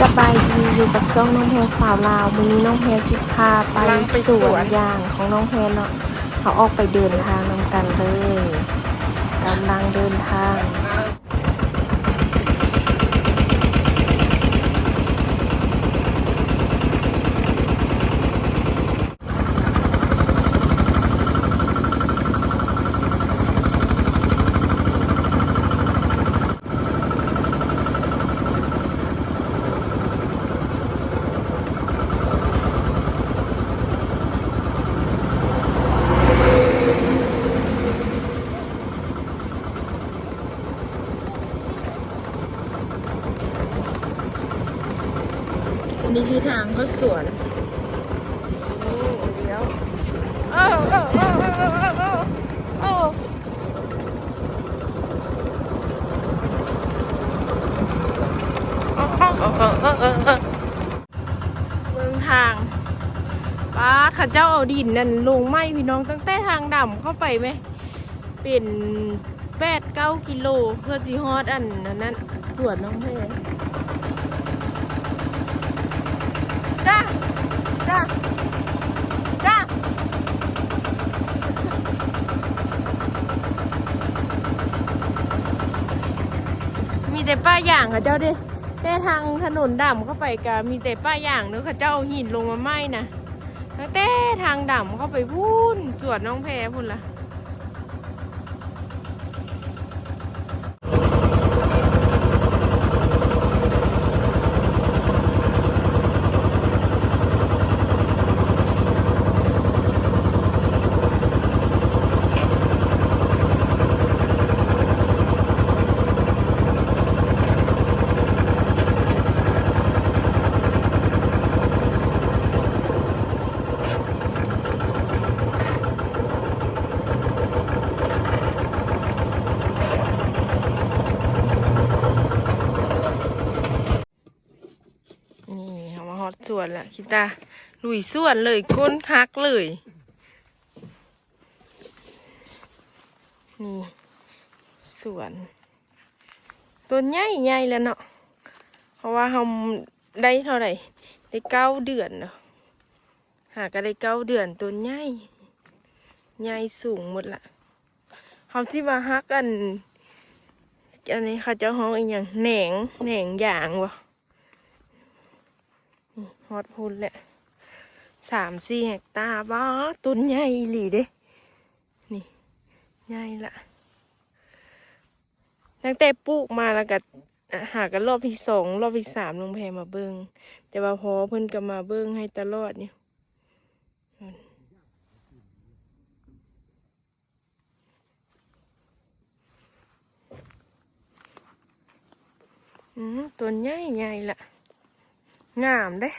ສະບາຍດີ ຢູ່ກັບຊ່ອງນ້ອງແພວສາວລາວ. ມື້ນີ້ນ້ອງແພວຊິພາໄປ ກຳລັງໄປສວນ ສວນຢາງຂອງນ້ອງແພວເນາະ. ເຮົາອອກໄປເດີນທາງນຳກັນເລີຍ. ກຳລັງເດີນທາງ. ອັນນີ້ຄືທາງເຂົ້າສວນ. ນີ້ລ້ຽວ ໂອ້ ໂອ້ ໂອ້ ເບິ່ງທາງ. ປາດ ເຂົາເຈົ້າເອົາດິນນັ້ນລົງໃໝ່ ພີ່ນ້ອງ, ຕັ້ງແຕ່ທາງດຳເຂົ້າໄປແມ ເປັນແປດເກົ້າກິໂລ ເພື່ອຊິຮອດອັນນັ້ນ ສວນນ້ອງແພ. ຈ້າ ຈ້າ ຈ້າ ມີແຕ່ປ່າຢາງເຂົາເຈົ້າເດ້. ແຕ່ທາງຖະໜົນດຳເຂົ້າໄປກະມີແຕ່ປ່າຢາງເດີ. ເຂົາເຈົ້າເອົາຫີນລົງມາໃໝ່ນະ ຕັ້ງແຕ່ທາງດຳເຂົ້າໄປພຸ້ນ ສວນນ້ອງແພພຸ້ນລະ. ນີ້ ເຮົາມາຮອດສວນລະ ຂີ້ຕາ ລຸຍສວນເລີຍ ກົ້ນຄັກເລີຍ. ນີ້ສວນ ຕົ້ນໃຫຍ່ໆແລ້ວເນາະ ເພາະວ່າເຮົາໄດ້ເທົ່າໃດ ໄດ້ເກົ້າເດືອນເນາະ. ຫາກະໄດ້ເກົ້າເດືອນ ຕົ້ນໃຫຍ່ ໃຫຍ່ສູງໝົດລະ. ເຮົາຊິວ່າຮັກອັນ ອັນນີ້ເຂົາເຈົ້າຮ້ອງອີ່ຫຍັງ ແໜງ ແໜງຢາງບໍ່? ນີ້ຮອດພຸ້ນແຫຼະ ສາມສີ່ເຮັກຕາ. ວ້າ ຕົ້ນໃຫຍ່ອີ່ຫຼີເດ້ ນີ້ໃຫຍ່ລະ. ຕັ້ງແຕ່ປູກມາແລ້ວກະ ຫາກະລອບທີສອງ ລອບທີສາມ ນ້ອງແພມາເບິ່ງ ແຕ່ວ່າພໍ່ເພິ່ນກະມາເບິ່ງໃຫ້ຕະຫຼອດຢູ່. ອືມ ຕົ້ນໃຫຍ່ໆລະ ງາມເດ້.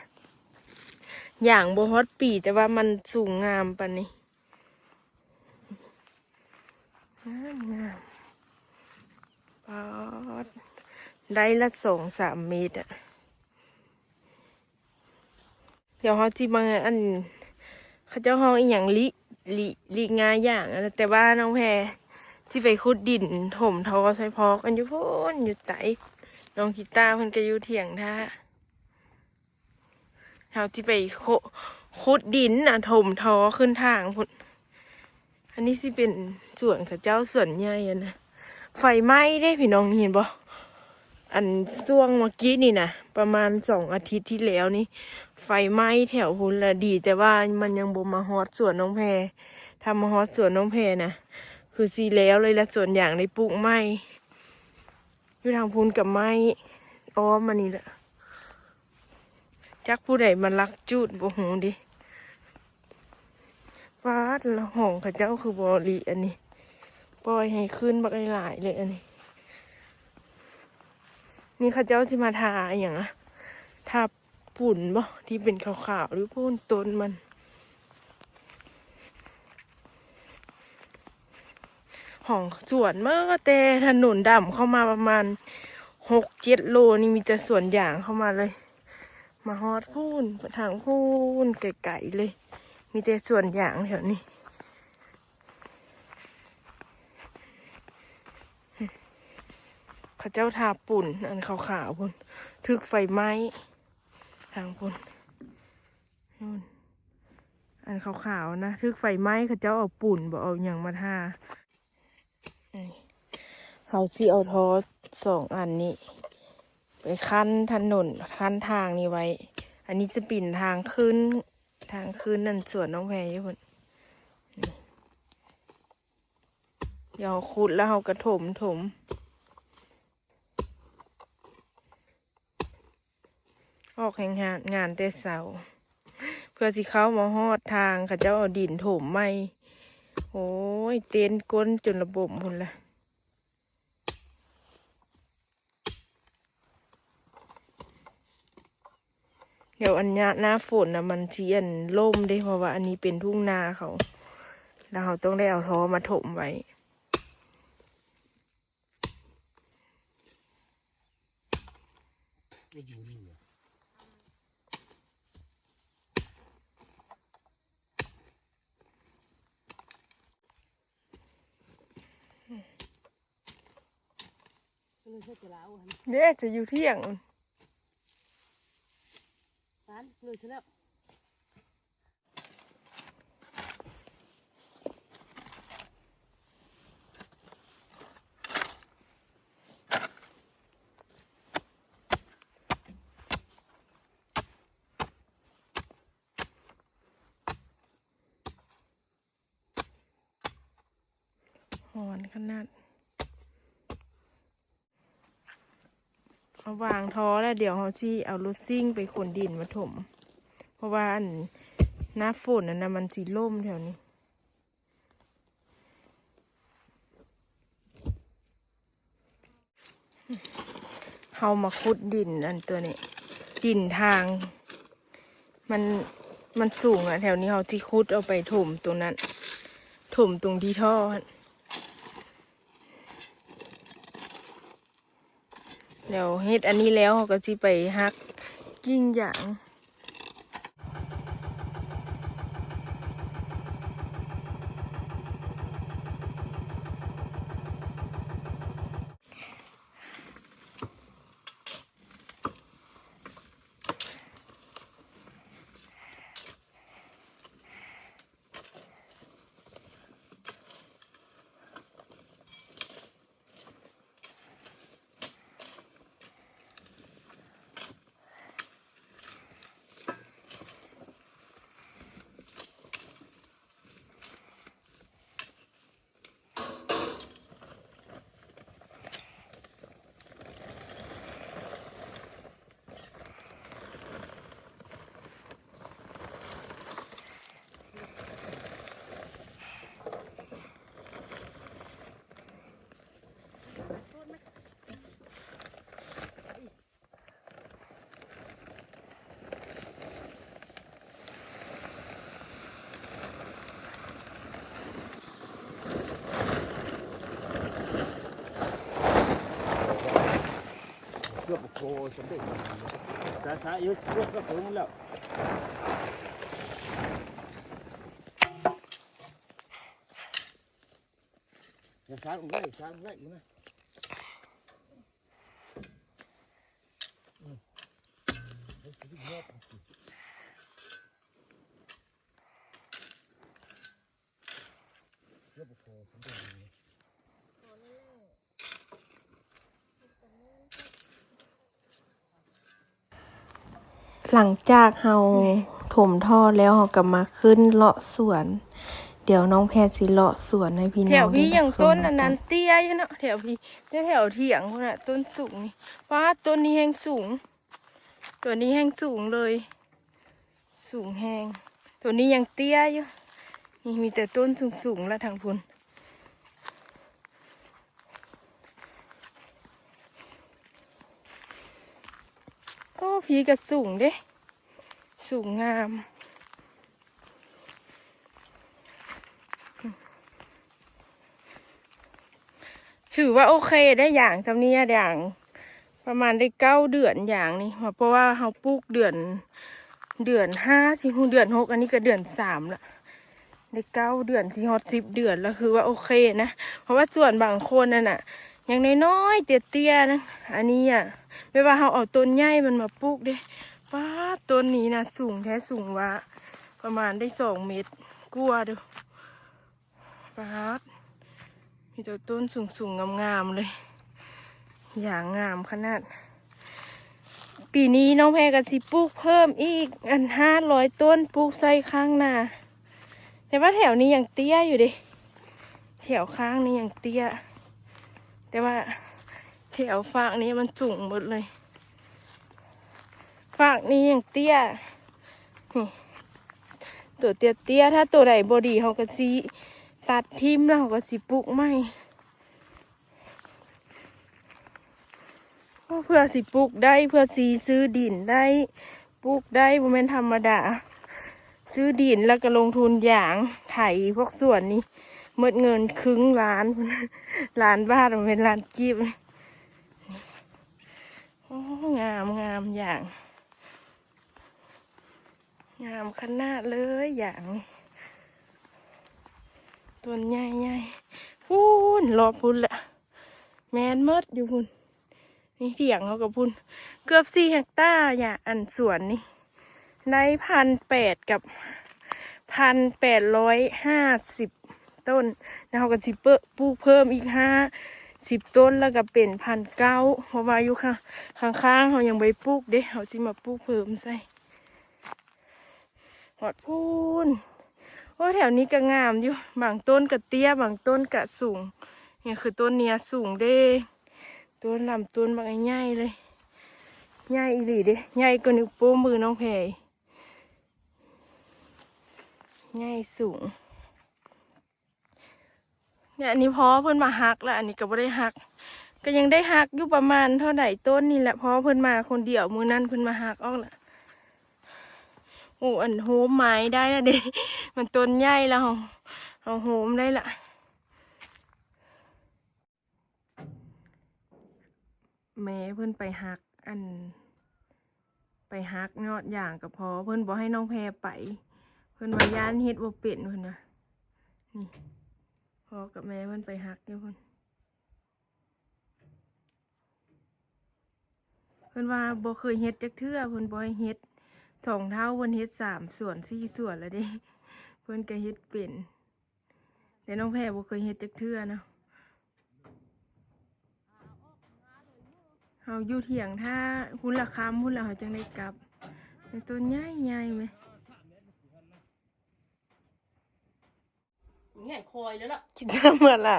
ຢາງບໍ່ຮອດປີ ແຕ່ວ່າມັນສູງງາມປານນີ້. ງາມໆ ປາດ ໄດ້ລະສອງສາມເມັດອະ. ດຽວເຮົາຊິມາ ອັນ ເຂົາເຈົ້າຮ້ອງອີ່ຫຍັງ ລິ ລິ ລິງາຢາງ ອັນນັ້ນ ແຕ່ວ່ານ້ອງແພຊິໄປຂຸດດິນຖົມທໍ່ໃສ່ພໍກັນຢູ່ພຸ້ນ ຢູ່ໃຕ້. ນ້ອງກີຕາເພິ່ນກະຢູ່ຖຽງຖ້າ. ເຮົາຊິໄປຂຸ ຂຸດດິນນະ ຖົມທໍ່ຂຶ້ນທາງພຸ້ນ. ອັນນີ້ຊິເປັນສວນເຂົາເຈົ້າ ສວນໃຫຍ່ຫັ້ນນະ. ໄຟໄໝ້ເດ້ພີ່ນ້ອງ ນີ້ເຫັນບໍ່? ອັນຊ່ວງເມື່ອກີ້ນີ້ນະ ປະມານສອງອາທິດທີ່ແລ້ວນີ້ ໄຟໄໝ້ແຖວພຸ້ນລະ. ດີແຕ່ວ່າມັນຍັງບໍ່ມາຮອດສວນນ້ອງແພ. ຖ້າມາຮອດສວນນ້ອງແພນະ ຄືຊິແລ້ວເລີຍລະ ສວນຢາງໄດ້ປູກໃໝ່. ຢູ່ທາງພຸ້ນກະໄໝ້ ອ້ອມມານີ້ລະ. ຈັກຜູ້ໃດມາລັກຈູດບໍ່ຮູ້ເດ. ປາດ ລະຫ້ອງເຂົາເຈົ້າຄືບໍ່ລີ ອັນນີ້ ປ່ອຍໃຫ້ຂຶ້ນບັກຫຼາຍໆເລີຍ ອັນນີ້. ນີ້ເຂົາເຈົ້າຊິມາທາອີ່ຫຍັງອະ ທາ ປຸ້ນບໍ່ ທີ່ເປັນຂາວໆຢູ່ພຸ້ນ ຕົ້ນມັນ. ຫ້ອງສວນມາແຕ່ຖະໜົນດຳເຂົ້າມາປະມານຫົກເຈັດໂລນີ້ ມີແຕ່ສວນຢາງເຂົ້າມາເລີຍ. ມາຮອດພຸ້ນ ທາງພຸ້ນໄກໆເລີຍ ມີແຕ່ສວນຢາງແຖວນີ້. ເຂົາເຈົ້າທາປຸ້ນອັນຂາວໆພຸ້ນ. ເ ຖືກໄຟໄໝ້ທາງພຸ້ນ ນັ້ນ ອັນຂາວໆນະ ຖືກໄຟໄໝ້ ເຂົາເຈົ້າເອົາປຸນບໍ່ ເອົາຫຍັງມາທາ. ນີ້ ເຮົາຊິເອົາທໍ່ສອງອັນນີ້ ໄປຄັນຖະໜົນ ຄັນທາງນີ້ໄວ້. ອັນນີ້ຈະເປັນທາງຂຶ້ນ ທາງຂຶ້ນນັ້ນສວນນ້ອງແພຢູ່ພຸ້ນ. ນີ້ ດຽວເຮົາຂຸດແລ້ວເຮົາກໍຖົມ ຖົມ ອອກແຮງງານ ງານແຕ່ເຊົ້າ ເພື່ອຊິເຂົ້າມາຮອດທາງ ເຂົາເຈົ້າເອົາດິນຖົມໃໝ່. ໂອ້ຍ ເຕັນກົ້ນຈົນລະບົມພຸ້ນລະ. ດຽວອັນຍາ ໜ້າຝົນນະ ມັນຊິອັນລົ້ມເດ້ ເພາະວ່າອັນນີ້ເປັນທົ່ງນາເຂົາ ແລ້ວເຮົາຕ້ອງໄດ້ເອົາທໍ່ມາຖົມໄວ້. ເດ້ ຈະຢູ່ທ່ຽງ ປານເລີຍຊະແລ້ວ. ຮ້ອນຂະໜາດ. ເຮົາວາງທໍ່ແລ້ວ ດຽວເຮົາຊິເອົາລົດຊິງໄປຂົນດິນມາຖົມ ເພາະວ່າອັນ ໜ້າຝົນຫັ້ນນະ ມັນຊິລົ້ມແຖວນີ້. ເຮົາມາຂຸດດິນອັນຕົວນີ້ ດິນທາງ ມັນ ມັນສູງອະ ແຖວນີ້ເຮົາຊິຂຸດເອົາໄປຖົມຕົງນັ້ນ ຖົມຕົງທີ່ທໍ່ຫັ້ນ. ແລ້ວເຮັດອັນນີ້ແລ້ວ ເຮົາກໍຊິໄປຫັກກິ່ງຢາງ. ເກືອບບໍ່ພໍສຳເລັດ ສາ ສາ ເອີ ເກືອບ ເກືອບ ເກືອບແລ້ວ. ຢ່າຊ້າລົງໄວ້ ຊ້າລົງໄວ້ຢູ່ນະ. ຫຼັງຈາກເຮົາຖົມທໍ່ແລ້ວ ເຮົາກໍມາຂຶ້ນເລາະສວນ. ດຽວນ້ອງແພດຊິເລາະສວນໃຫ້ພີ່ນ້ອງ ແຖວພີ້ຍັງຕົ້ນອັນນັ້ນເຕ້ຍຢູ່ເນາະ ແຖວພີ້ ແຖວຖຽງພຸ້ນນະ ຕົ້ນສູງນີ້. ປ້າ ຕົ້ນນີ້ແຮງສູງ ຕົວນີ້ແຮງສູງເລີຍ ສູງແຮງ. ຕົວນີ້ຍັງເຕ້ຍຢູ່ ນີ້ມີແຕ່ຕົ້ນສູງໆລະທາງພຸ້ນ. ໂອ້ ພີ້ກໍສູງເດ້ ສູງງາມ. ຖືວ່າໂອເຄໄດ້ ຢາງຊ່ຳນີ້ ຢາງປະມານໄດ້ເກົ້າເດືອນ ຢາງນີ້ ເພາະວ່າເຮົາປູກເດືອນ ເດືອນຫ້າ ຊິຮອດເດືອນຫົກ ອັນນີ້ກໍເດືອນສາມລະ ໄດ້ເກົ້າເດືອນ ຊິຮອດສິບເດືອນລະ ຄືວ່າໂອເຄນະ. ເພາະວ່າສວນບາງຄົນຫັ້ນນະ ຍັງນ້ອຍໆ ເຕ້ຍໆນະ ອັນນີ້ອະ ແບບວ່າເຮົາເອົາຕົ້ນໃຫຍ່ມັນມາປູກເດ້. ປາດ ຕົ້ນນີ້ນະ ສູງແທ້ສູງວ່າ ປະມານໄດ້ສອງເມັດກວ່າເດີ້. ປາດ ມີແຕ່ຕົ້ນສູງໆ ງາມໆ ເລີຍ ຢ່າງງາມຂະໜາດ. ປີນີ້ນ້ອງແພກໍຊິປູກເພີ່ມອີກ ອັນ ຫ້າຮ້ອຍຕົ້ນ ປູກໃສ່ຂ້າງໜ້າ. ແຕ່ວ່າແຖວນີ້ຍັງເຕ້ຍຢູ່ເດ້ ແຖວຂ້າງນີ້ຍັງເຕ້ຍ ແຕ່ວ່າແຖວຟາກນີ້ມັນສູງໝົດເລີຍ. ຟາກນີ້ຍັງເຕ້ຍ ນີ້ ໂຕເຕ້ຍໆ ຖ້າໂຕໃດບໍ່ດີເຮົາກໍຊິຕັດຖິ້ມ ແລ້ວເຮົາກໍຊິປູກໃໝ່. ໂອ້ ເພື່ອຊິປູກໄດ້ ເພື່ອຊິຊື້ດິນໄດ້ ປູກໄດ້ ບໍ່ແມ່ນທຳມະດາ. ຊື້ດິນແລ້ວກໍລົງທຶນຢາງ ໄຖພວກສວນນີ້ ໝົດເງິນຄຶ່ງລ້ານ ລ້ານບາດ ບໍ່ແມ່ນລ້ານກີບ. ໂອ້ ງາມ ງາມ ຢາງ ງາມຂະໜາດເລີຍ ຢາງນີ້ ຕົ້ນໃຫຍ່ໆ ພຸ້ນ ລອບພຸ້ນແຫຼະ ແມ່ນໝົດຢູ່ພຸ້ນ. ນີ້ຖຽງເຮົາກໍພຸ້ນ ເກືອບສີ່ເຮັກຕາ ຢາງ ອັນສວນນີ້ ໄດ້ພັນແປດກັບພັນແປດຮ້ອຍຫ້າສິບຕົ້ນ ແລ້ວເຮົາກໍຊິເປີ ປູກເພີ່ມອີກຫ້າສິບຕົ້ນ ແລ້ວກໍເປັນພັນເກົ້າ ເພາະວ່າຢູ່ຂ້າງ ຂ້າງໆ ເຮົາຍັງບໍ່ໄດ້ປູກເດ້ ເຮົາຊິມາປູກເພີ່ມໃສ່. ຮອດພຸ້ນ ໂອ້ ແຖວນີ້ກໍງາມຢູ່ ບາງຕົ້ນກໍເຕ້ຍ ບາງຕົ້ນກໍສູງ. ນີ້ຄືຕົ້ນເນີ້ຍສູງເດ້ ຕົ້ນລຳຕົ້ນບັກໃຫຍ່ເລີຍ ໃຫຍ່ອີ່ຫຼີເດ້ ໃຫຍ່ກວ່ານິ້ວໂປ້ງມືນ້ອງແພ ໃຫຍ່ສູງ. ນີ້ ອັນນີ້ພໍ່ເພິ່ນມາຫັກລະ ອັນນີ້ກໍບໍ່ໄດ້ຫັກ ກໍຍັງໄດ້ຫັກຢູ່ປະມານເທົ່າໃດຕົ້ນນີ້ແຫຼະ ພໍ່ເພິ່ນມາຄົນດຽວ ມື້ນັ້ນເພິ່ນມາຫັກອອກລະ. ໂອ້ ອັນໂຮມໄມ້ໄດ້ລະເດ້ ມັນຕົ້ນໃຫຍ່ລະ ເຮົາ ເຮົາໂຮມໄດ້ລະ. ແມ່ເພິ່ນໄປຫັກ ອັນ ໄປຫັກຍອດຢາງກັບພໍ່ ເພິ່ນບໍ່ໃຫ້ນ້ອງແພໄປ ເພິ່ນວ່າຢ້ານເຮັດບໍ່ເປັນ ເພິ່ນວ່າ. ນີ້ ພໍ່ກັບແມ່ເພິ່ນໄປຫັກຢູ່ພຸ້ນ ເພິ່ນວ່າບໍ່ເຄີຍເຮັດຈັກເທື່ອ ເພິ່ນບໍ່ໃຫ້ເຮັດ. ສອງເຖົ້າເພິ່ນເຮັດສາມສວນສີ່ສວນລະເດ້ ເພິ່ນກໍເຮັດເປັນ. ແຕ່ນ້ອງແພບໍ່ເຄີຍເຮັດຈັກເທື່ອເນາະ ເຮົາຢູ່ຖຽງຖ້າພຸ້ນລະຄ່ຳພຸ້ນລະ ເຮົາຈັ່ງໄດ້ກັບ. ແຕ່ຕົ້ນໃຫຍ່ໆ ແມະ ແມ່ນຄອຍແລ້ວລະ ກິນນ້ຳເມືອລະ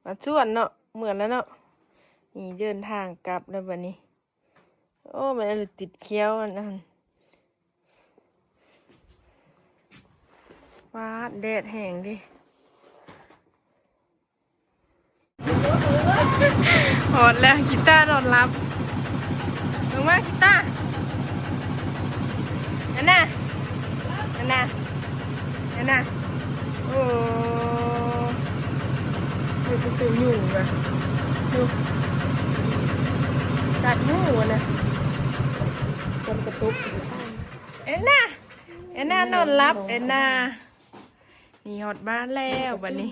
ມາສວນເນາະ ເມືອລະເນາະ. ນີ້ເດີນທາງກັບແລ້ວບັດນີ້. ໂອ້ ມັນອັນຕິດແຂ້ວອັນນັ້ນ ປາດ ແດດແຮງເດ້. ຮອດແລ້ວ ກີຕານອນຫຼັບ ລົງມາ ກີຕາ. ອັນນ່າ ອັນນ່າ ອັນນ່າ ໂອ້ ໂອ້ຍ ຄືຕື່ນຍຸງນະ ຍຸງ ກັດຫູນະ ຝົນກະຕົກ. ແອນນາ ແອນນານອນຫຼັບ ແອນນາ. ນີ້ຮອດບ້ານແລ້ວບັດນີ້.